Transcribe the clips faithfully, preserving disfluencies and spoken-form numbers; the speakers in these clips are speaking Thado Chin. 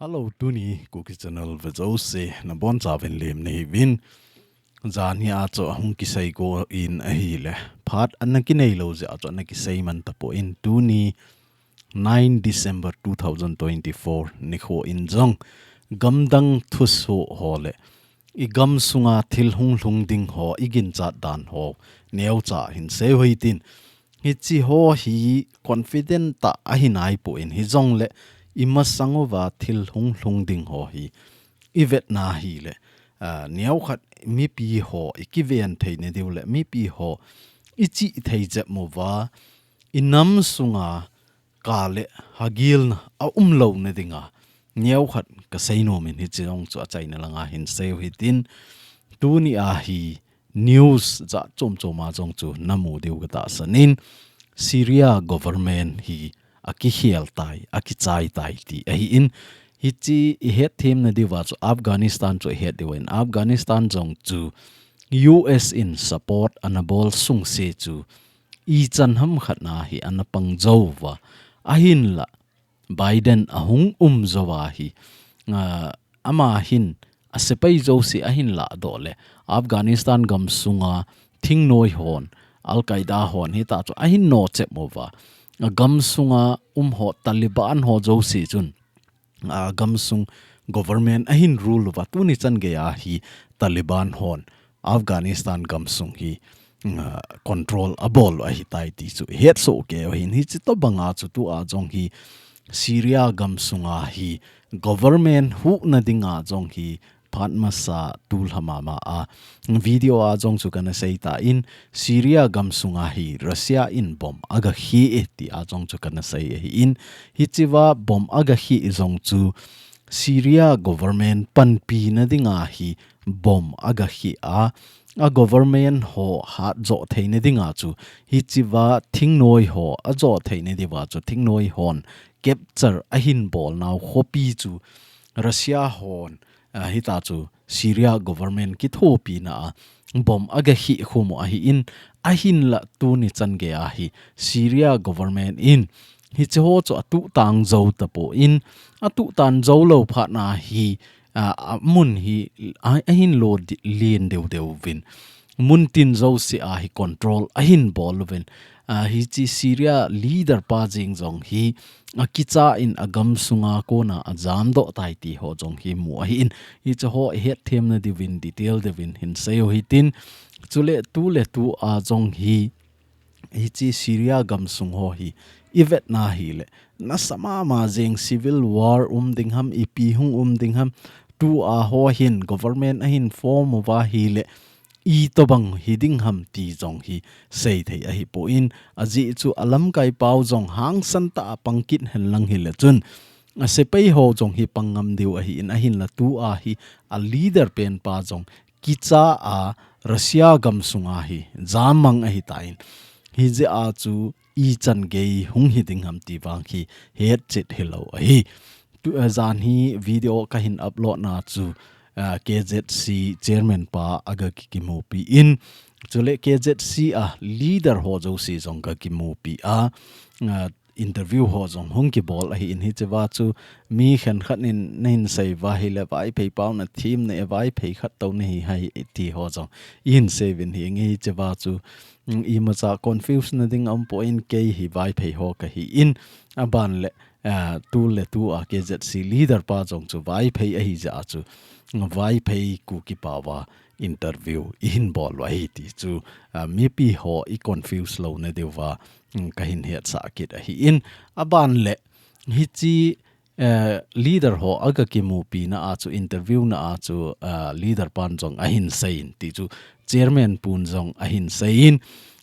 Hello, tuni Kuki Channel ve jouse nabonchauvin lemna hiuvin. Janhi a chu ahung kisei go in ahile, phat ana kinei lou jeh a chu ana kisei man tapon, tuni nine December two thousand twenty-four nikho in jong gamdang thusoh ho le i gamsunga thil hung lhung ding ho, i ginchat dan ho neocha hin sei u hitin. Hiche ho hi confident tah ahi naipon, hijongle i masang uva thil hung lhung ding ho hi i vetna hile, ah, neokhat mipi ho i kiven theina diu le mipi ho i chihthei jep uva, i nam sunga ka le hagilna aum louna dinga neokhat kasei nomin, hiche jong chu achaina langa hin sei u hitin. Tuni a hi news jat chom chom a jong chu namu diu katahsan in, Syria government hi akikhel tai, akichai tai ti ahin. Hiche i hetthemna diuva chu Afghanistan chu i het diu ahin, Afghanistan jong chu U S in support ana bol sungse chu ichan ham khat na hi ana pang jou uva. Ahinla Biden ahung um jou a hi, ah, ama hin asepai jouse ahin lahdoh le, Afghanistan gamsunga thingnoi hon, Al Qaeda hon hitah chu ahin nochep uva. A gamsunga um ho, Taliban ho jouse chun, a gamsung government ahin rule uva, tuni chan geiya hi Taliban hon Afghanistan gamsung hi, ah, control abol u ahitai ti chu hetsoh kei u ahin. Hiche tobanga chu tua jong hi Syria gamsunga hi government huhna dinga jong hi phat masa tulha mama a video a jong chu kana sei tan, Syria gamsunga hi Russia in bomb agakhih e ti a jong chu kana sei ahin. Hichea bomb agakhih jong chu Syria government panpina dinga hi bomb agakhih a, a government ho hatjo theina dinga chu hichea thingnoi ho ajo theina diuva chu thingnoi hon capture ahin bolnau khopi chu Russia hon, ah, hitah chu Syria government kithopina a bomb agakhih khum u ahin, ahinla tuni chan geiya hi Syria government in hiche ho chu atuhtang jou tapon, atuhtang jou lou phat na hi, ah, amun hi a, ahin lo di-, len deu deu uvin, muntin jouse a hi control ahin bol uvin. Ah, hiche Syria leader pa jeng jong hi akicha in agamsunga kona ajamdoh tai ti ho jong hi mu ahin. Hiche ho i hetthemna diuvin detail deuvin hin sei u hitin. Chule tuletua jong hi hiche Syria gamsung ho hi i vetna hile, nasa mama jeng, civil war um ding ham, ipi hung um ding ham, tua ho hin government ahin form uva hile, itobang hi ding ham ti jong hi seithei ahipon, ajeh chu alamkai pau jong hangsan tah a pang kit henlang hile chun, asepai ho jong hi pang ngam diu ahin, ahinla tua hi a leader pen pa jong kicha a Russia gamsunga hi jammang ahitan, hijeh a chu ichan gei hung hi ding ham ti vang hi hetchet hilou ahi. Tu, eh, janhi video kahin upload na chu, eh, K Z C chairman pa aga ki-, kimupi in, chule K Z C a leader ho jouse jong kakimupi a, eh, interview ho jong hung kibol ahin, hichea chu mi khenkhat in nahin sei uva hile, Vaiphei pau nathem ne, Vaiphei khat tou nahi hai ti ho jong ihin sei uvin hinge, hichea chu, mm, imacha confuse na ding aumpon, kei hi Vaiphei ho kahin, aban le, ah, tuletua K Z C leader pa jong chu Vaiphei ahijeh a chu, mm, Vaiphei Kuki pau va interview ihin bol u ahi ti chu, ah, mipi ho i confuse louna diuva, mm, kahin hetsah kit ahin. Aban le hiche, eh, leader ho aga kimupina a chu, interview na a chu, ah, leader pan jong ahin seiyin ti chu chairman pun jong ahin seiyin.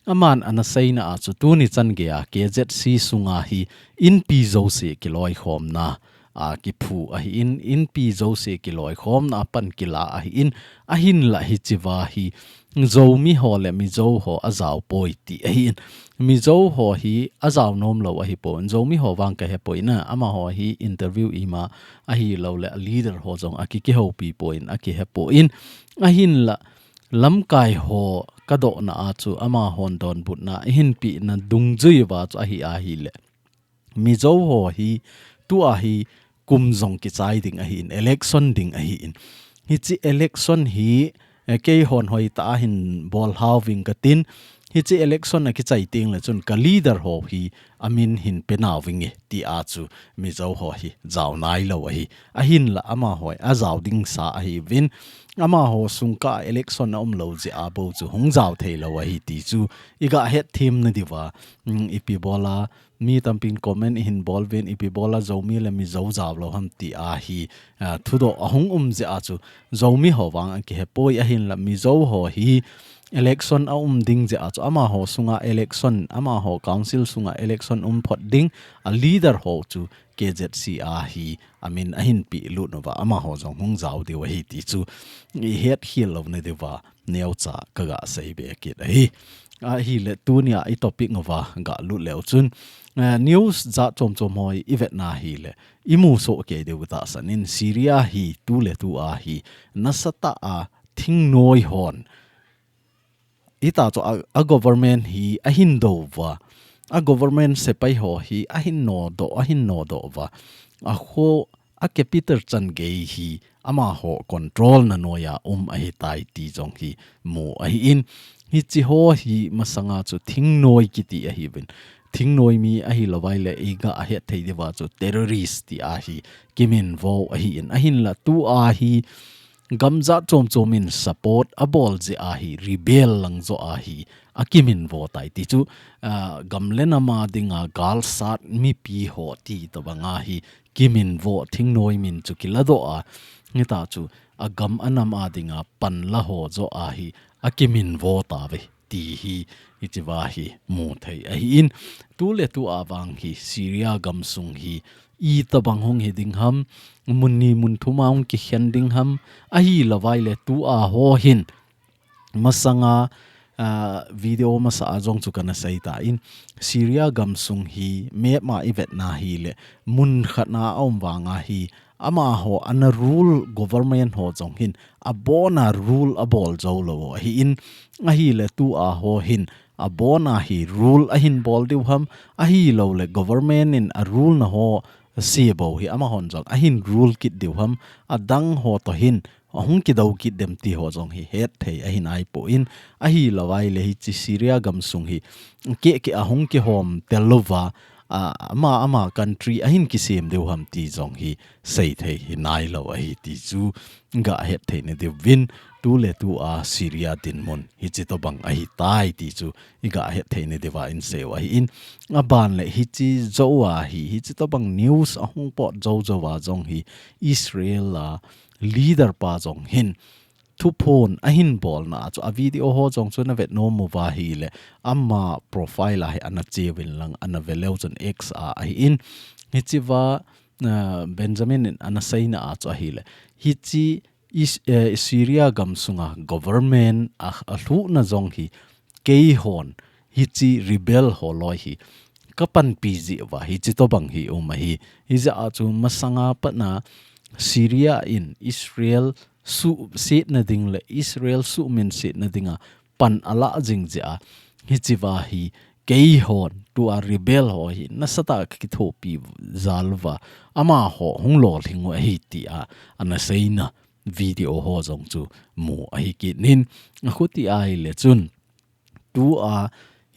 Aman ana seina a chu tuni chan geiya K Z C sunga hi inpi jouse kiloikhomna a kiphu ahin, inpi jouse kiloikhomna a pan kila ahin, ahinla hichea hi Zomi ho le Mizo ho ajao poi ti ahin. Mizo ho hi ajao nom lou ahipon, Zomi ho vang kahepoi na, amaho hi interview ima ahilou le a leader ho jong aki, kihoupi poi, akihepoi. Ahinla lamkai ho kadohna a chu amahon donbutna ihin pehna dungjui uva chu ahi ahile, Mizo ho hi tua hi kum jong kichai ding ahin, election ding ahin. Hiche election hi, eh, keihon hoitah a hin bol hao ving katin, hiche election akichai teng le chun ka leader ho hi amin hin pe nau vinge, tia chu Mizo ho hi jao nailou ahi. Ahinla amaho ajao ding sa ahiuvin, amaho sung kah a election aumlou jeh a bou chu hung jao theilou ahi ti chu iga hetthem nadiuva, mm, ipi bola, mi tampin comment ihin bol uvin, ipi bola Zomi le Mizo jao lou ham tia hi, ah, thudoh ahung um jeh a chu Zomi ho vang akihepoi, ahinla Mizo ho hi election aum ding jeh a chu amaho sunga election, amaho council sunga election um phot ding, a leader ho chu K Z C a hi amin ahin pelut uva, amaho jong hung jao diu ahi ti chu ihet khel lou nadiuva neocha kaga seibe kit ahi. Ahile tunia i topic uva galut leu chun, eh, news jat chom chom ho ivetna hile imu soh kei diu tahsan in, Syria hi tuletu a hi nasatah a thingnoi hon, ita chu a, a government hi ahin douva, a government sepai ho hi ahin nodoh, ahin nodoh uva, akho, a capital changei hi amaho control na noiya um ahitai ti jong hi mu ahin, hiche ho hi masanga chu thingnoi kiti ahiuvin, thingnoi mi ahilou vaile iga hetthei diuva chu terrorist tia hi kiminvo ahin, ahinla tua hi gam jat chom chom in support abol jeh a hi, rebel lang joh a hi akiminvo tai ti chu, ah, gam le nam a dinga galsat mipi ho ti tobang a hi kiminvo, thingnoi min chu kiladoh a, hita chu agam anam a dinga panla ho joh a hi akiminvo tauve ti hi hichea hi mu thei ahin, tuletu a vang hi Syria gamsung hi itobang hung hi ding ham, mun ni mun thum a hung kikhen ding ham, ahilou vaile tua ho hin masanga, ah, video masa a jong chu kana seitan, Syria gamsung hi map a ivetna hile mun khat na aum vang a hi amaho ana rule government ho jong hin abona rule abol jou lou ahin, ahile tua ho hin abona hi rule ahin bol diu ham, ahiloule government in a rule na ho se bou hi amahon jong ahin rule kit diu ham, adang ho toh hin ahung kidou kit dem ti ho jong hi hetthei ahi naipon, ahilou vaile hiche Syria gamsung hi keke ahung kihom tel louva, a, ama, ama country ahin kisem diu ham ti jong hi seithei hi nailou ahi ti chu ga hetthei nadiuvin, tuletu a Syria dinmun hiche tobang ahitai ti chu iga hetthei nadiuva inseiu ahin, aban le hiche jou a hi, hiche tobang news ahung pot jou jou a jong hi Israel a leader pa jong hin thuphon ahin bolna chu a video ho jong chu navet nom uva hile ama profile a hi ana cheuvin lang, ana ve leu chun X a ahin, hichea, ah, Benjamin in ana seina a chu ahile, hiche Is-, eh, Syria gamsunga government a, alhuhna jong hi keihon hiche rebel ho loi hi kapanpi jeh uva hiche tobang hi um ahi. Hijeh a chu masanga patna Syria in Israel suhsetna ding le Israel suhminsetna dinga pan alah jing jeh a, hichea hi keihon tua rebel ho hi nasatah a kakithopi jal uva, amaho hung lolhing u ahi tia ana seina video ho jong chu mu ahi kit in, akhuti ahile chun tua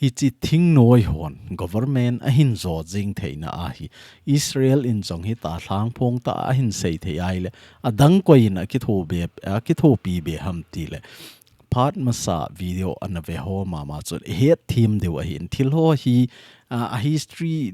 hiche thingnoi hon government ahin jo jing theina a hi Israel in jong hita lhangphong tah a ahin sei thei ahile, adang koi in akithopi be, akithopi be ham tile, phat masa video ana ve ho mama chun ihet them diu ahin, thil ho hi, a, a history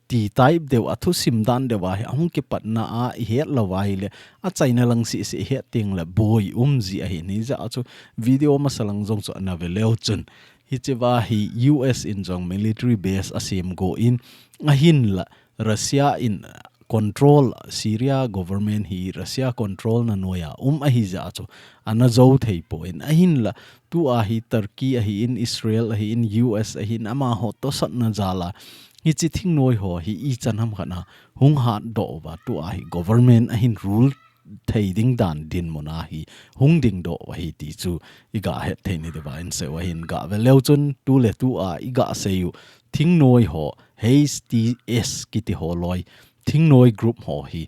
ti type deuh, a thusim dan deuh a hi ahung kipatna a ihet lou ahile, achaina lang seh seh ihet teng le boi um ji ahin, hijeh a chu video masa lang jong chu ana ve leu chun, hichea hi U S in jong military base asem go in, ahinla Russia in control, Syria government hi Russia control na noiya um ahi jeh a chu ana jou thei poi, ahinla tua hi Turkey ahin, Israel ahin, U S ahin, amaho tosatna jal a hiche thingnoi ho hi ichan ham khat a hung hatdoh uva, tua hi government ahin rule thei ding dan dinmun a hi hung dingdoh u ahi ti chu iga het thei nadiuva inseiu ahin, ga ve leu chun tuletu a iga seiu thingnoi ho, H T S kiti ho loi, thingnoi group ho hi,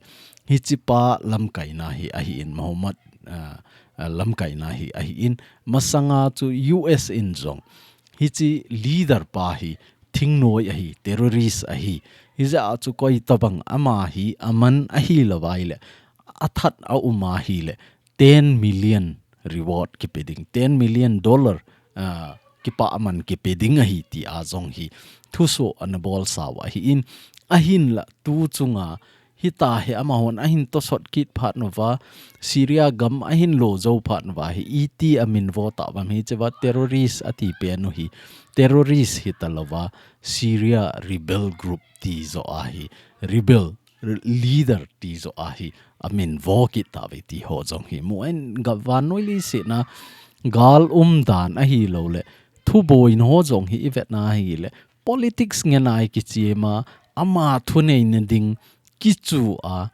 hichi pa lamkaina hi ahi in, Muhammad, ah, ah, lamkaina hi ahi in, masanga chu U S in jong hichi leader pa hi thingnoi ahi, terrorist ahi. Hijeh a chu koi tabang ama hi aman ahi lou vai le, athat a um ahi le, ten million reward kipe ding, ten million dollar, ah, kipa aman kipe ding ahi ti a jong hi thuso ana bolsa u ahi in, ahinla tu chunga hita hi amahon ahin tosot kit phat uva, Syria gam ahin lo jou phat uva hi iti amin vo ta uvam hichi va terrorist ati pen u hi, terrorist hita louva, Syria rebel group ti jo ahi, rebel leader ti jo ahi, amin vo kit ta ve ti ho jong hi mu in, ga vannoi leiset na gal umdan ahi lou le, thuboina ho jong hi i vetna ahi le, politics ngen a i kichim a, ama thuneina ding kichu a,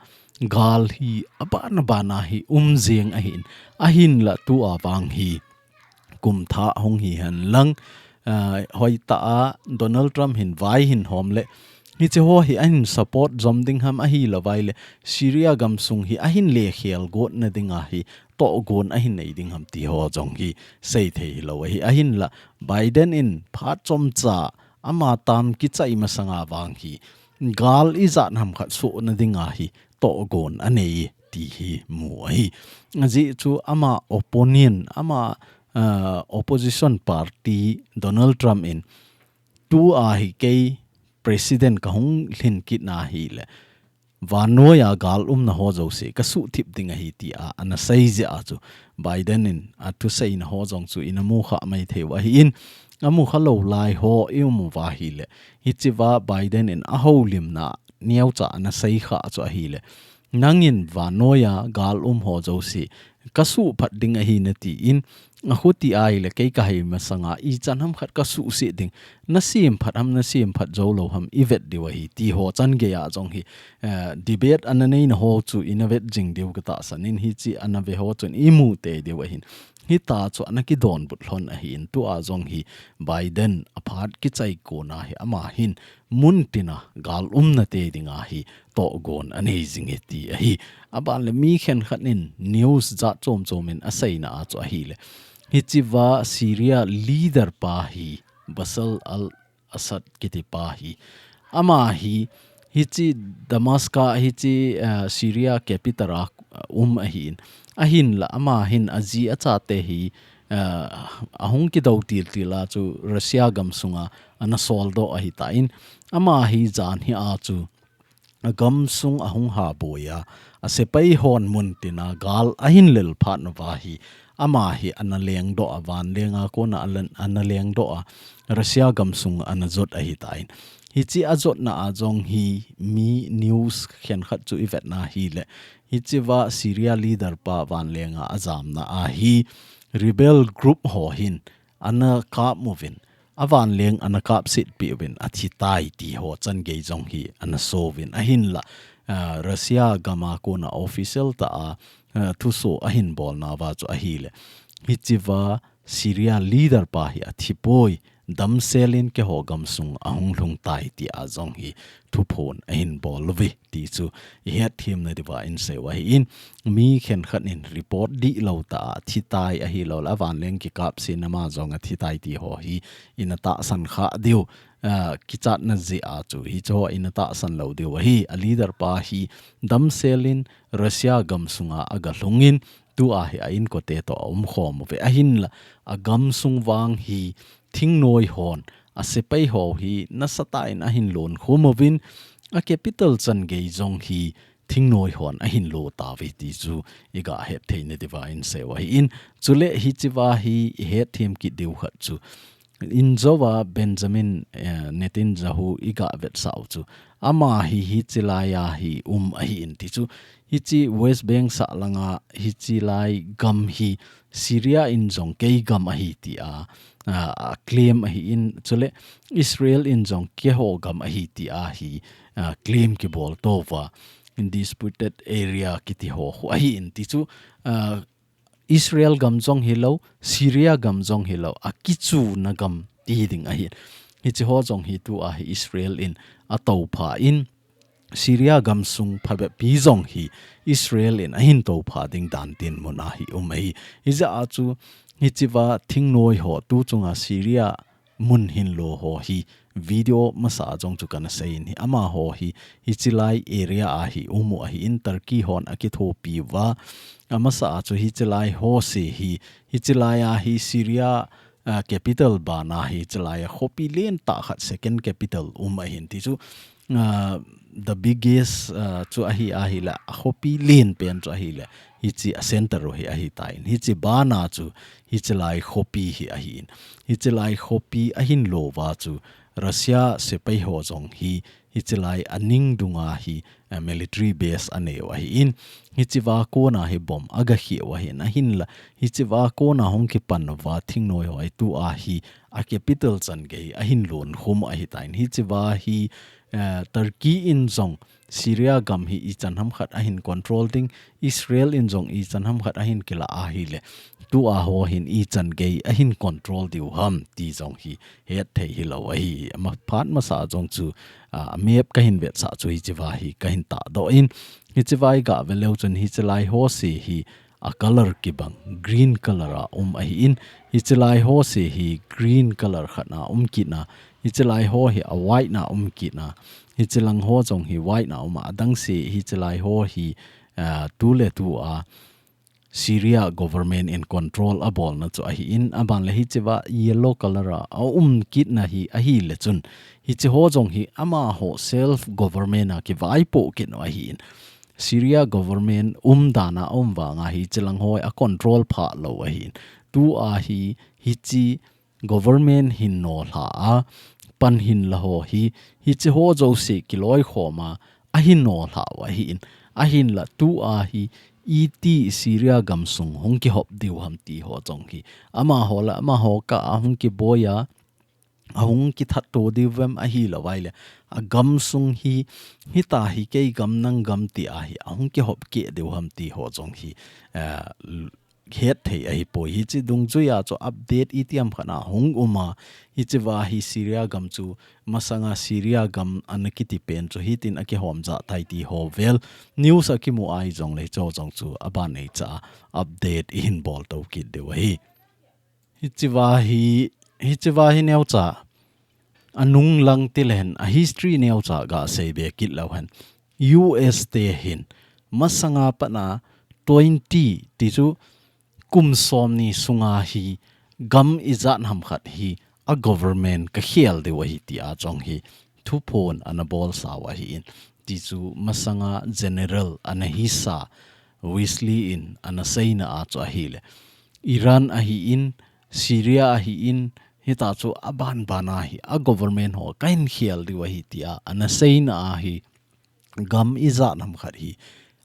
gal hi aban aban a hi um jeng ahi in, ahinla tu a vang hi, kum thah hung hi hen lang, ah, hoitah a Donald Trump hin vai hin hom le, hichi ho hi ahin support jom ding ham ahi lou vai le, Syria gam sung hi ahin le khel got na ding a hi, tohgon ahin nei ding ham ti ho jong hi sei thei hi lou ahi. Ahinla Biden in phat chomcha ama term kichai masanga vang hi, gal ijat ham khat soh na ding a hi, tohgon anei ti hi mu ahi. Ajeh chu ama opponent, ama, ah, opposition party Donald Trump in tu a hi kei president ka hung lhin kit na hi le, vannoi a gal umna ho jouse ka suhthip ding ahi ti a ana sei jeh a chu Biden in athuseina ho jong chu ina mu kha mai thei u ahi in, amu kha lou lai ho i um uva hi le, hichi va Biden in ahoulimna neocha ana sei kha chu ahi le, nangin vannoi a gal um ho jouse ka suhphat ding ahi na ti in, akhuti a hi le kei ka hei masanga ichan ham khat ka suhset ding, na semphat ham, na semphat jou lou ham, i vet diu ahi ti ho chan gei a jong hi, eh, debate ana neina ho chu ina vet jing diu ka tahsan in, hichi ana ve ho chun i mu tei diu ahin. Hita chu ana kidonbut lhon ahi in, tu a jong hi Biden a phat kichai kon a hi ama hin mun tina gal umna te ding a hi tohgon anei jing e ti ahi. Aban le mi khenkhat in news jat chom chom in aseina a chu ahi le, hichi va Syria leader pa hi Bashar al-Assad kiti pa hi, ama hi hichi Damascus hichi, eh, Syria capital a, eh, um ahi in, ahinla ama hin aji achate hi, eh, ahung kidou til til a chu Russia gam sunga ana sol doh ahi ta in, ama hi jan hi a chu agam sung ahung ha boi a, asepai hon mun tina gal ahin lel phat uva hi, ama hi ana leng doh a, vanleng a kon a alan-, ana leng doh a, Russia gam sung ana jot ahi ta in. Hichi ajotna a jong hi mi news khenkhat chu i vetna hi le, hichi va Syria leader pa vanleng a ajamna a hi rebel group ho hin ana kap uvin, avanleng ana kapset peh uvin, athi tai ti ho chan gei jong hi ana so uvin, ahinla, ah, Russia gam a kon a official tah a, ah, thuso ahin bolna uva chu ahi le, hichi va Syria leader pa hi athi poi, damsel in keiho gam sung ahung lhung tai ti a jong hi thuphon ahin bol uve ti chu i hetthem na diuva in sei u ahi in, mi khenkhat in report dihlou tah a thi tai ahi lou le, avanleng kikapset na ma jong athi tai ti ho hi ina tahsan kha diu, ah, kichatna jeh a chu hichi ho ina tahsan lou diu ahi. A leader pa hi damsel in Russia gam sunga aga lhung in, tu a hi a inkote toh aum khom uve, ahinla agam sung vang hi thingnoi hon, asepai ho hi nasatah in ahin lon khum uvin, a capital chan gei jong hi thingnoi hon ahin lo tauve ti chu i ga het thei na diuva in sei u ahi in, chule hichi va hi i hetthem kit diu khat chu, in jouva Benjamin, eh, Netanyahu i ga vetsah u chu, ama hi hichi lai a hi um ahi in ti chu, hichi West Bank sah langa hichi lai gam hi Syria in jong kei gam ahi ti a, a, a claim ahi in, chule Israel in jong keiho gam ahi ti a hi, a, claim kibol tou va, in disputed area kiti ho khu ahi in ti chu, a, Israel gam jong hilou, Syria gam jong hilou, akichuna gam ti ding ahi. Hichi ho jong hi tu a hi Israel in atoupha in, Syria gamsung phabep pi jong hi Israel in ahin topha ding dan dinmun ahi um ahi. Hijeh a chu hichea thingnoi ho tu chunga Syria mun hinlo ho hi video masa a jong chu kana seiyin hi amaho hi hichelai area a hi um u ahin Turkey hon akithopi uva. Amasa a chu hichelai ho se hi hichelai a hi Syria ah, capital bana hi hichelai a khopi lentah khat second capital um ahin ti chu, ah, the biggest, ah, chu ahi ahile, a khopi len pen chu ahile, hiche a center u hi ahitan. Hiche bana chu hichelai khopi hi ahin. Hichelai khopi ahinlo uva chu Russia sepai ho jong hi hichelai aning dunga hi, eh, military base anei u ahin. Hichea kona hi bomb agakheh u ahin. Ahinla, hichea kona hung kipan uva thingnoi ho hi tua hi a capital changei ahin lonkhum u ahitan. Hichea hi, eh, Turkey in jong Syria gam hi ichan ham khat ahin control ding, Israel in jong ichan ham khat ahin kila ahile, tua ho hin ichan gei ahin control diu ham ti jong hi hetthei hilou ahi. Ama phat masa jong chu, ah, map kahin vetsah chu hichea hi kahin tahdoh in, hichea hi gah ve leu chun hichelai ho se hi a color kibang, green color a um ahin, hichelai ho se hi green color khat na um kit na, hichelai ho hi a white na um kit na, hichelang ho jong hi white na um a, adang se hichelai ho hi, ah, tuletua Syria government in control abolna chu ahin, aban le hichea yellow color a, a um kit na hi ahile chun, hiche ho jong hi amaho self government a kivaipoh kit u ahin. Syria government umdan a um vanga hichelang ho a control phah lou ahin. Tua hi, hiche government hin nolha a, pan hinla ho hi, hiche ho jouse kiloikhom a, ahin nolha u ahin. Ahinla tua hi, iti Syria gamsung hung kihop diu ham ti ho jong hi. Amaho le amaho kah a hung kiboi a, ahung kithat to diu vem ahilou vaile. A gamsung hi, hita hi kei gam nang gam ti a hi, ahung kihop keh diu ham ti ho jong hi. Eh, hetthei ahipoi. Hiche dungjuia chu update itiham khat na hung um a. Hichea hi Syria gam chu masanga Syria gam ana kiti pen chu hitin akihom jah tai ti ho vel. News a kimu a hijongle hiche ho jong chu aban neicha update ihin bolto kit diu ahi. Hichea hi, hichea hi neocha anung lang tile hen a history neocha gasei be kit leu hen. U S te hin masanga pat na twenty ti chu kum somni sunga hi gam ijat ham khat hi a government kakhel diu ahi tia jong hi thuphon ana bolsa u ahin. Ti chu masanga general ana hisa Wesley in ana seina a chu ahile. Iran ahin, Syria ahin, hita chu aban ban a hi a government ho kahin khel diu ahi tia ana seina a hi gam ijat ham khat hi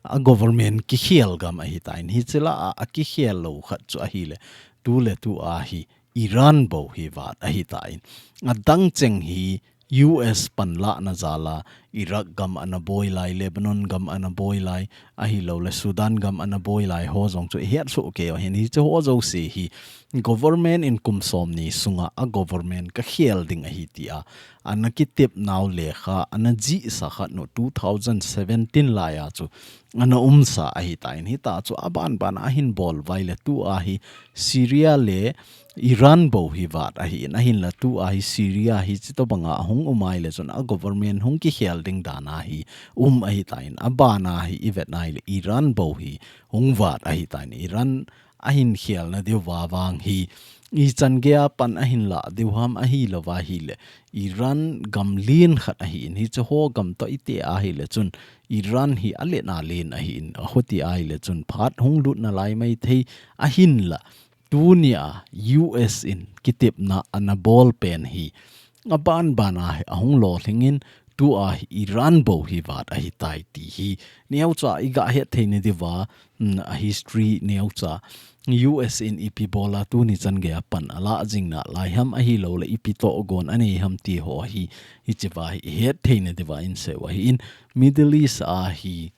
a government kikhel gam ahitan. Hiche lah a akikhel lou khat chu ahile, tuletua hi Iran bou hi vat ahitan. Adang cheng hi U S panlahna jal a Iraq gam ana boi lai, Lebanon gam ana boi lai, ahiloule Sudan gam ana boi lai ho jong chu ihet soh kei u ahin. Hiche ho jouse hi government in kum somni sunga a government kakhel ding ahi tia ana kitepnau lekha ana jihsa khat nu two thousand seventeen lai a chu ana umsa ahitan. Hita chu aban ban a ahin bol vaile tua hi Syria le Iran bou hi vat ahin, ahinla tua hi Syria hi hitobanga ahung um a ahile chun a government hung kikhel ding dan a hi um ahitan. Aban a hi ivet a ahile Iran bou hi hung vat ahitan. Iran ahin khelna diu va vang hi ichan gei a pan ahin lah diu ham ahilou va ahile Iran gam len khat ahin, hiche ho gam toh iti a ahile chun Iran hi alet na len ahin, ahuti a ahile chun phat hung lut nalai maithei ahinla tunia U S in kitepna ana bol pen hi aban ban a hi ahung lolhing in tua hi Iran bou hi vat ahitai ti hi neocha iga hetthei nadiuva, mm, a history neocha U S in ipi bol a tuni chan gei a pan alah jing nalai ham ahiloule ipi tohgon anei ham ti ho hi hichea hi ihetthei nadiuva insei u ahin Middle East a hi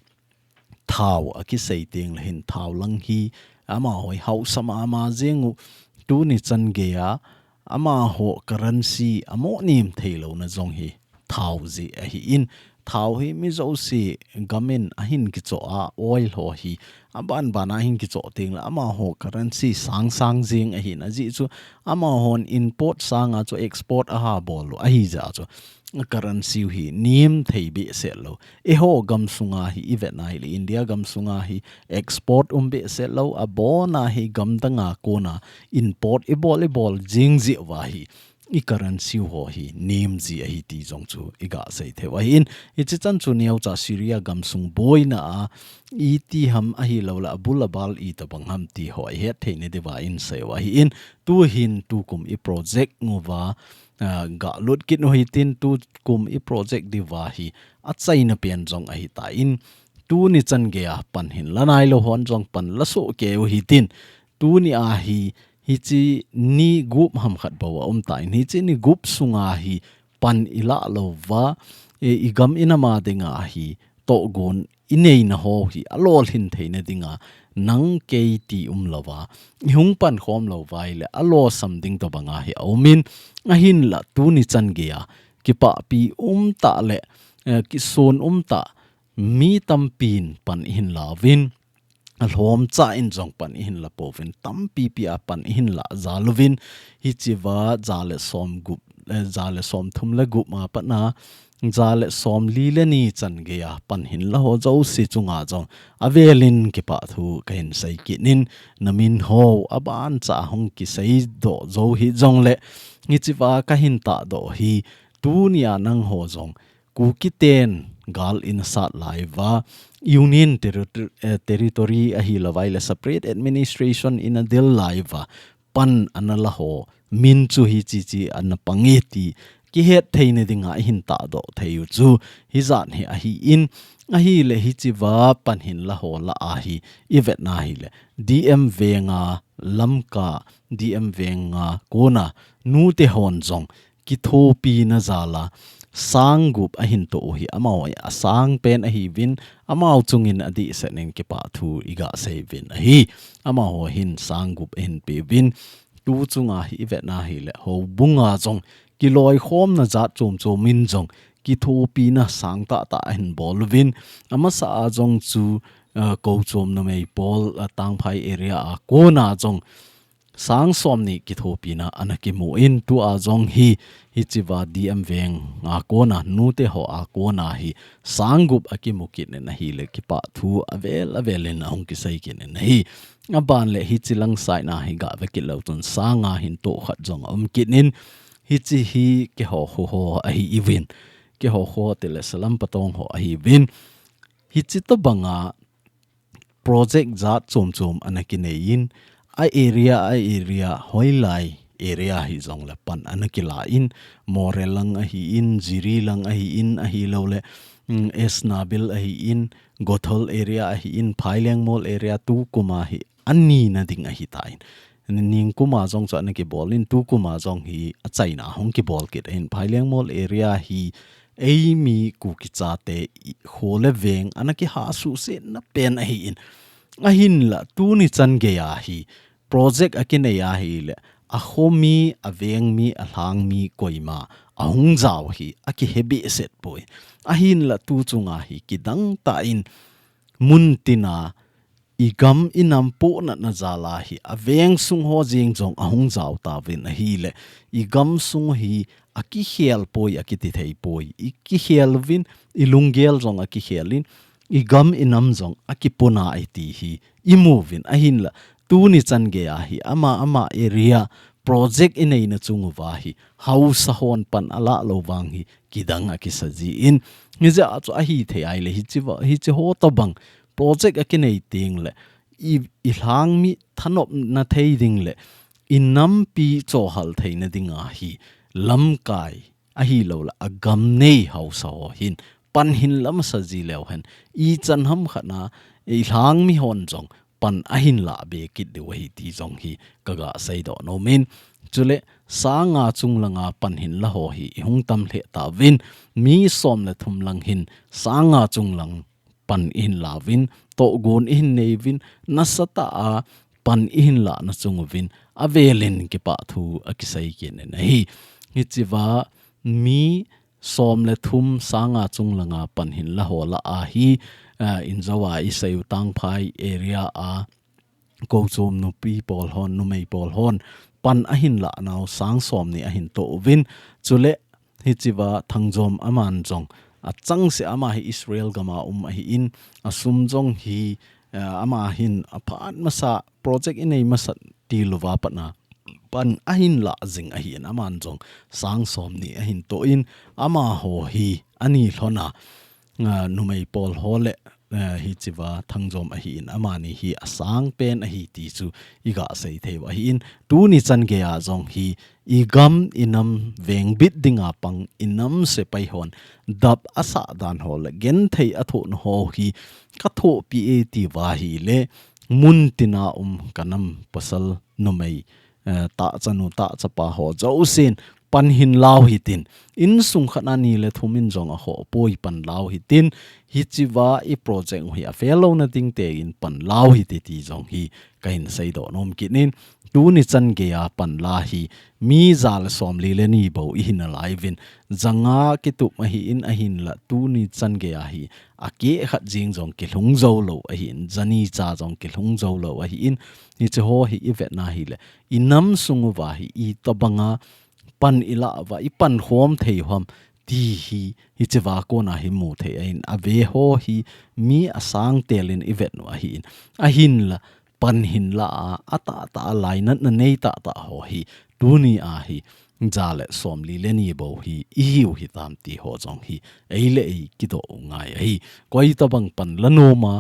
thao akisei tengle hin thao lang hi amaho hi hausa mama jeng u tuni chan gei a amaho currency amo nem theilouna jong hi thao jeh ahin, thao hi mi jouse gam in ahin kichoh a, oil ho hi aban ban a ahin kichoh teng le amaho currency sang sang jing ahin, ajeh chu amahon import sanga chu export aha bol u ahi jeh chu currency u hi nem thei behseh lou. Eiho gam sunga hi i vet na hile, India gam sunga hi export um behseh lou, abon a hi gam dang a kona import i bol i bol jing jeh uva hi i currency u ho hi nem ji ahi ti jong chu i ga sei thei u ahin, hichi chan chu neocha Syria gam sung boina a iti ham ahilou le abul abal itobang ham ti ho i het thei na diuva in sei u ahin, tu hin tu kum i project uva, ah, ga lut kit u hitin, tu kum i project diuva hi achaina pen jong ahitan, tuni chan gei a pan hin la nailou hon jong pan la soh kei u hitin, tuni a hi, hichi ni gup ham khat bou a um tan, hichi ni gup sunga hi pan i lah lou uva, e, i gam i nam a dinga hi tohgon i neina ho hi alolhin theina dinga nang kei ti umlouva, i hung pan khom lou uva ahile alosam ding tobang a hi aum in, ahinla tuni chan gei a kipahpi um tah le, eh, kisun um tah mi tampin pan ihin la uvin, alhomcha in jong pan ihin la pouvin, tampipi a pan ihin la jal uvin, hichi uva ja le som gup, eh, ja le som thum le gup ma pat na, ja le som li le ni chan gei a pan hin la ho jouse chunga jong avel in kipah thu kahin sei kit in, na min ho aban cha hung kisei doh jou hih jongle, hichi uva kahin tahdoh hi, tuni a nang ho jong Kuki ten gal in asat lai uva, Union Terri-, eh, Territory ahilou vai le separate administration in adel lai uva, pan ana la ho min chu hichi chi ana pang e ti kihet theina dinga ihin tahdoh thei u chu hijat hi ahin, ahile hichi uva pan hin la ho lah a hi i vet na hile D M Veng a Lamka, D M Veng a kona nute hon jong kithopina jal a sang gup ahin toh u hi amau a sang pen ahiuvin, amau chungin adehset in kipah thu i ga sei uvin ahi. Amaho hin sang gup ahin pe uvin, tu chunga hi i vet na hile houbung a jong kiloikhomna jat chom chom in jong kithopina sang tah tah ahin bol uvin, amasa a jong chu, eh, Kochom Numei Pawl, eh, Tangphai area a kona jong sang som ni kithopina ana kimu in, tu a jong hi, hichi uva D M Veng a kona, nute ho a kona hi sang gup akimu kit in ahile kipah thu avel avel in ahung kisei kit in ahi. Aban le hichi lang side na hi ga ve kit leu chun sang nga hin toh khat jong aum kit in, hichi hi keiho kho ho ahiuvin, keiho kho tile Salam Patong ho ahiuvin, hichi tobang a project jat chom chom ana kinei in, a area, a area, hoilai area hi jong le pan ana kila in, Moreh lang ahin, Jiri lang ahin, ahilou le, mm, Esnabil ahin, Gothol area ahin, Phailengmol area, tu kum a hi anina ding ahitan. Ningkum a jong chu ana kibol in, tu kum a jong hi achaina hung kibol kit in, Phailengmol area hi eimi Kuki chate i kho le veng ana kihasuhsetna pen ahin. Ahinla tuni chan gei a hi project akinei ahile, akho mi, aveng mi, alhang mi koima ahung jao hi akihe behseh poi. Ahinla tu chunga hi kidang tah in mun tina i gam i nam pohnatna jal a hi aveng sung ho jeng jong ahung jao tauvin ahile, i gam sung hi akikhel poi, akiti thei poi, i kikhel uvin, i lunggel jong akikhel in, i gam i nam jong akipuna ahi ti hi i mu uvin. Ahinla tuni chan gei a hi ama ama area project inei na chung uva hi haosa hon pan ala lou vang hi kidang akisa jin, hijeh a chu ahithei ahile hichi uva, hichi ho tobang project akinei teng le i, i lhang mi thanopna thei ding le i nampi chohal theina dinga hi lamkai ahilou le agam nei haosa ho hin pan hin la masa ji leu hen, ichan ham khat na i lhang mi hon jong pan ahin la be kit diu ahi ti jong hi ka ga sei doh nom in. Chule sang nga chung langa pan hin la ho hi i hung tam lheh tauvin, mi som le thum lang hin sang nga chung lang pan ihin la uvin, tohgon ihin nei uvin, nasatah a pan ihin lahna chung uvin avel in kipah thu akisei kit in ahi. Hichi uva mi som le thum sanga chunglanga pan hin la ho lah a hi, ah, inzo a i sei u Tangphai area a, Kochom nupi pawl hon, numei pawl hon, pan ahin lah nau sang som ni ahin to uvin. Chule, hichiva Thangjom aman jong, achang se ama hi Israel gam a um ahi in, asum jong hi, eh, ama hin aphat masa, project inei masa ti louva pat na pan ahin lah jing ahi in, aman jong sang som ni ahin to in, amaho hi ani lhon a, ah, numei pawl ho le, eh, hichiva Thangjom ahi in, amani hi asang pen ahi ti chu i ga sei thei u ahi in, tuni chan gei a jong hi i gam i nam vengbit dinga pang i nam sepai hon dap asah dan ho le genthei athoh na ho hi ka thohpi e ti uva hi le mun tina um ka nam pasal numei, eh, tahchanu tahchapa ho jousen pan hin lau hitin, insung khat a ni le thum in jong a ho poi pan lau hitin, hichiva i project u hi a fail lou na ding te in pan lau hiti ti jong hi ka hin sei doh nom kit in, tuni chan gei a pan la hi mi ja le som li le ni bou i hin a lai uvin, janga kitup ahi in ahin la tuni chan gei a hi a keh khat jing jong kilhung jou lou ahi in, jani cha jong kilhung jou lou ahi in, hichi ho hi i vet na hi le, i nam sung uva hi i tobanga pan i lah uva, i pan khom thei u ham ti hi, hichiva kona hi mu thei ahin, a ve ho hi mi asang tel in i vet u ahi in, ahin la pan hin la a, a tahtah a lainat na nei tahtah ho hi, tuni a hi, ja le som li le ni bou hi, i hiu hitam ti ho jong hi, ei le ei kidoh u ngai ahi. Koi tobang pan la nom a,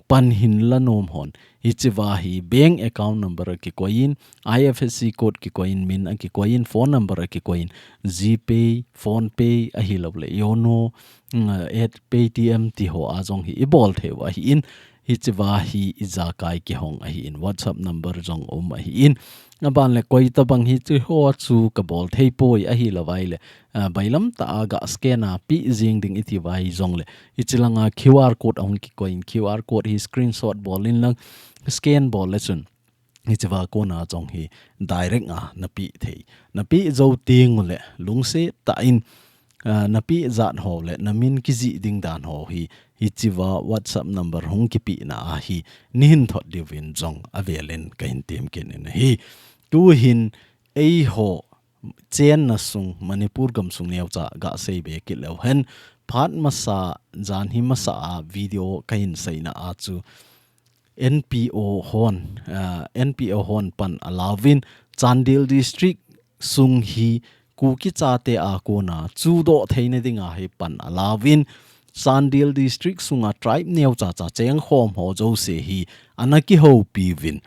pan hin la nom hon, hichiva hi bank account number a kikoi in, I F S C code kikoi in, min a kikoi in, phone number a kikoi in, GPay, PhonePe ahi lou le, Yono, mm, at Paytm ti ho a jong hi i bol thei u ahi in, hichiva hi i jakai kihong ahi in, WhatsApp number jong um ahi in, aban le koi tobang hichi ho chu ka bol thei poi ahi lou vai le, ah, bailam tah a ga scan a pi jing ding i ti vai jong le, hichi langa Q R code a hung kikoi in, Q R code hi screenshot bol in lang scan bol le chun, hichiva kona jong hi direct a na pi thei. Na pi jou teng u le lungset tah in, ah, na pi jat ho le na min kijih ding dan ho hi, hichiva WhatsApp number hung kipi na a hi, nei hin thot diu vin jong a vel in ka hin tem kit in ahi. Tu hin ei ho chenna sung Manipur gam sung neocha ga sei be kit leu hen, phat masa jan hi masa a video ka hin sei na a chu N P O hon, ah, N P O hon pan a lau vin Chandel District sung hi Kuki chate a kona chudoh theina dinga hi pan a lau vin Chandel District sunga tribe neocha cha cheng khom ho jouse hi ana kihoupi uvin.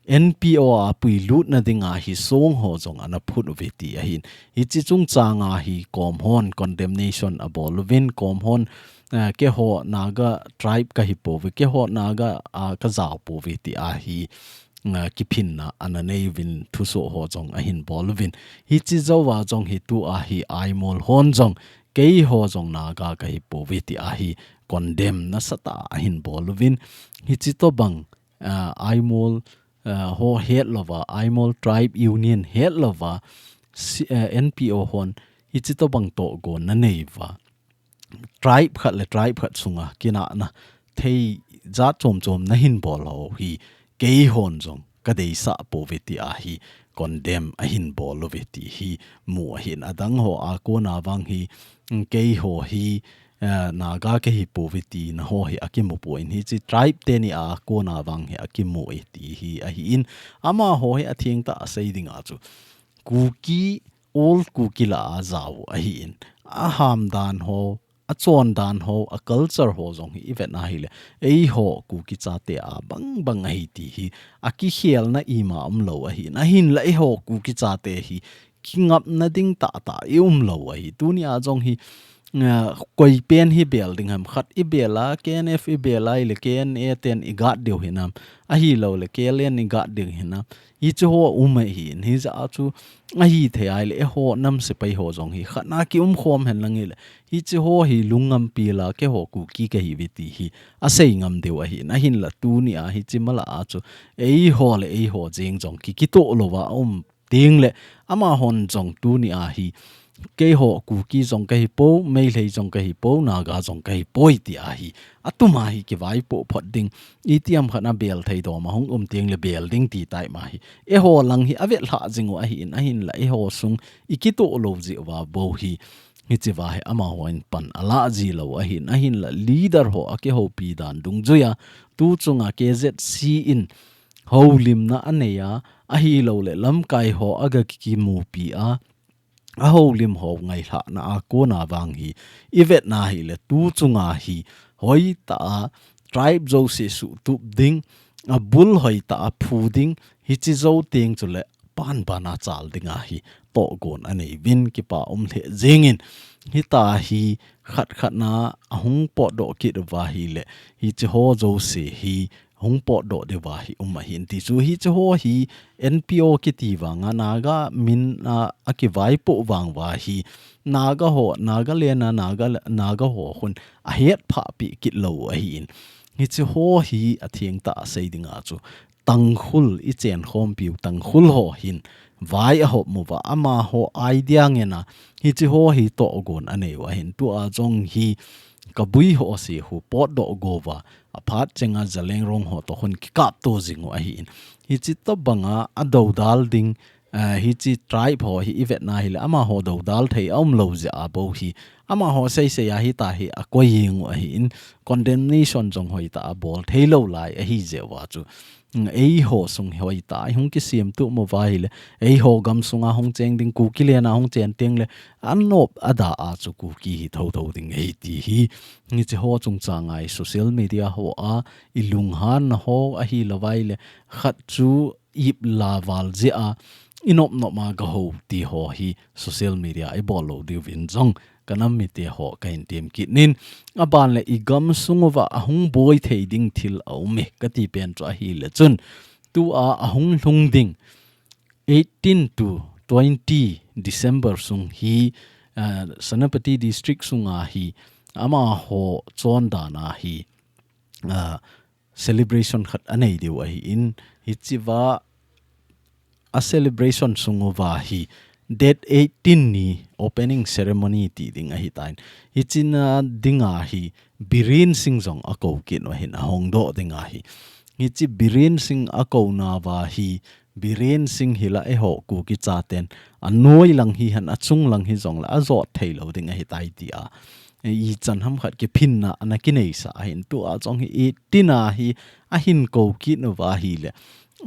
N P O a puilut na dinga hi song ho jong ana phut uve ti ahin. Hichi chungchang a hi kom hon condemnation a bol uvin, kom hon, eh, keiho Naga tribe ka hi pouve, keiho Naga a ka jao pouve ti a hi, eh, kiphinna ana nei uvin thuso ho jong ahin bol uvin. Hichi jou a jong hi tu a hi Aimol hon jong keiho jong Naga ka hi pouve ti a hi condemn nasatah a ahin bol uvin. Hichi tobang ah, Aimol, ah, ho het louva, Aimol Tribe Union het louva, si-, eh, N P O hon hichi tobang tohgon na nei uva. Tribe khat le tribe khat sunga kinahna thei jat chom chom na hin bol ho hi keihon jong ka deisah pouve ti a hi condemn ahin bol uve ti hi mu ahin, adang ho a kona vang hi, mm, keiho hi, eh, Naga ka hi pouve tina ho hi a kimu poi, hichi tribe teni a kona vang hi a kimu e ti hi ahin, amaho hi athengtah a sei dinga chu Kuki, old Kuki lah a jao ahin, a ham dan ho, a chon dan ho, a culture ho jong hi i vet na hi le, eiho Kuki chate a bang bang ahi ti hi a kikhelna ima um lou ahin, ahin la eiho Kuki chate hi kingapna ding tahtah i um lou ahi. Tuni a jong hi, ah, koi pen hi bel ding ham, khat i bel a, K N F i bel a, i le K N A ten i guard diu hinam, ahi lou le K L N i guard diu hinam, hichi ho um ahin, hijeh a chu ahi thei a i le eiho nam sepai ho jong hi khat na ki um khom hen lang i le, hichi ho hi lungngam pi la, keiho Kuki ka hi uve ti hi a sei ngam diu ahin, ahin la tuni a hichi ma lah a chu eiho le eiho jeng jong ki, kitoh louva um ding le, amahon jong tuni a hi keiho Kuki jong kahi po, Meitei jong kahi po, Naga jong kahi poi ti ahi. Atuma hi kivaipoh phot ding, itiham khat a bel thei dom a hung um teng le bel ding ti tai ma hi. Eiho lang hi avet lha jing u ahi in, ahin la eiho sung i kitoh lou jeh uva bou hi. Hiche va hi amaho in pan ala ji lou ahi in, ahin la leader ho akihoupi dan dungjuia, tu chunga K Z C in houlimna anei a, ahilou le lamkai ho aga kimupi a, ahoulim ho ngailhahna a kona vang hi, i vetna hi le tu chunga hi, hoitah a, tribe jouse suhtup ding, abul hoitah a phu ding, hiche jou teng chule, pan bana chal dinga hi, tohgon anei uvin kipa um lheh jeng in, hitia hi, khat khat na ahung potdoh kit uva hi le, hiche ho jouse hi, hung potdoh diu va hi um ahin ti chu hiche ho hi N P O kiti vang a Naga min a, akivaipoh vang uva hi Naga ho, Nagaland a Naga, Naga ho khun ahet phah pi kit lou ahi in. Hiche ho hi atheng tah a sei dinga chu Tangkhul i chen khompiu Tangkhul ho hin vai ahop mu va amaho idea ngen a hiche ho hi tohgon anei u ahin tua jong hi Kabui ho se khu potdoh go va, aphat chenga Zeliangrong ho toh khun kikap to jing u ahi in. Hiche tobanga adoudal ding, eh, hiche tribe ho hi i vetna hi le, amaho doudal thei aum lou jeh a bou hi. Amaho seisei a hitia hi akoi jeng u ahi in, condemnation jong hoitah a bol thei lou lai ahi jeh uva chu. Eiho sung hoitah a hung kisem tup mo va hi le, eiho gam sunga hung cheng ding Kuki len a hung chen teng le, anop ada a chu Kuki hi thotho ding ahi ti hi. Hiche ho chungchang a i social media ho a, i lunghanna ho ahi lou vai le, khat chu ip la val jeh a, i nop nop a ga ho ti ho hi social media i bol lou diu vin jong ka nam mite ho ka hin tem kit nin, aban le i gam sung uva ahung boi thei ding thil aum e, kati pen chu ahi le chun, tua ahung lhung ding eighteen to twenty December sung hi, ah, Senapati District sunga hi, amaho chondan a hi, ah, celebration khat anei diu ahi in, hiche va a celebration sung uva hi date eighteen ni opening ceremony ti ding ahi tan. Hiche na dinga hi Biren Singh jong akou kit u ahin ahung doh ding ahi. Hiche Biren Singh akouna va hi Biren Singh hi la eiho Kuki chaten anoi lang hi hen achung lang hi jong la ajot thei lou ding ahi tai ti a. Ichan ham khat kiphinna ana kinei sa ahin tua jong hi eighteen a hi ahin kou kit u va hi le.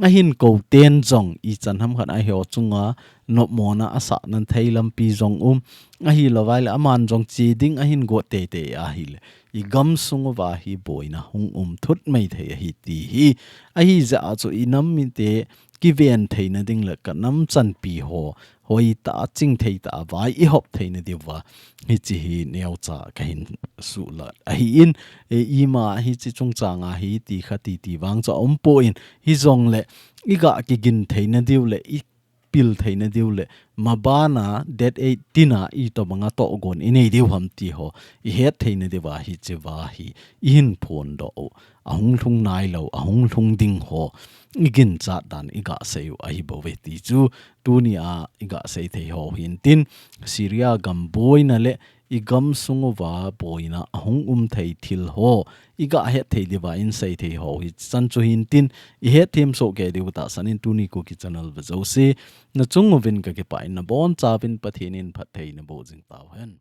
Ahin kou ten jong ichan ham khat a eiho chunga nopmona asah nan thei lampi jong um. Ahi lou vai le aman jong che ding ahin got teitei ahi le. I gam sung uva hi boina hung um thut mai thei ahi ti hi. Ahi jeh a chu i nam mite kiven theina ding le ka nam chanpi ho hoitah a chingthei tah a vai i hop theina diu va. Hiche hi neocha ka hin suhlat ahi in, e, ima hiche chungchang a hi ti kha ti ti vang chu aum poi in, hi jong le i ga kigin theina diu le i pil theina diu le, maban a date eighteen a itobanga tohgon i nei diu ham ti ho i het theina diu va hiche va hi i hin phondoh u. Ahung lhung nai lou, ahung lhung ding ho i ginchat dan i ga sei u ahi bou ve ti chu tuni a i ga sei thei ho hin tin, Syria gam boina le i gam sung uva boina ahung um thei thil ho i ga het thei diu va in sei thei ho hi chan chu hin tin, i het them soh kei diu tahsan in tuni Kuki channel ve jouse na chung uvin ka kipah in na boncha uvin Pathen in phatthei na boh jing tau hen.